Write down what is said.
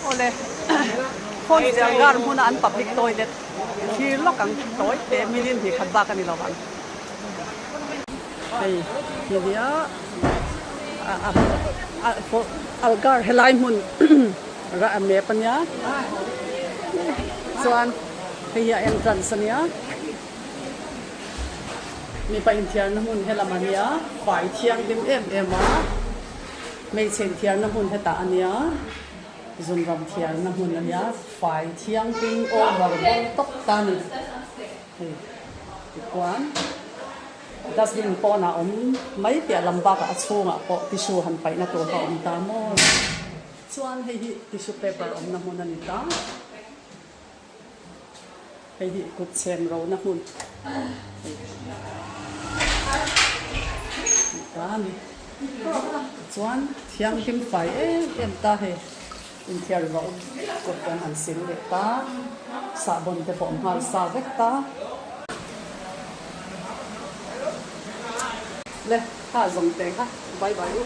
Awle, Falls Delgar hmuna an public toilet thlir lawk ang tawi te million hnih khat bak a ni lo ang. Hei hi nia Algar helai hmun map a nia chuan hei hi a entrance a nia mipa inthiarna hmun helam a nia fai thianghlim em em a. Hmeichhe inthiarna hmun hetah a nia, zunram thiarna hmun a nia, fai thianghlim over bawk tawp ta a ni. Hei tikhuan dustbin pawnah awm mai piah lam bakah a chhungah pawh tissue han paihna tur kha a awm ta maw. Chuan hei hi tissue paper awmna hmun a ni ta. Hei hi kut chhem rona hmun ni ta a ni. Tichuan thianghlim fai em em ta hei inthiar zawh kut kan han sil leh ta, sahbawn te pawh nghal sa vek ta. Le kha zawng teh kha bye bye u.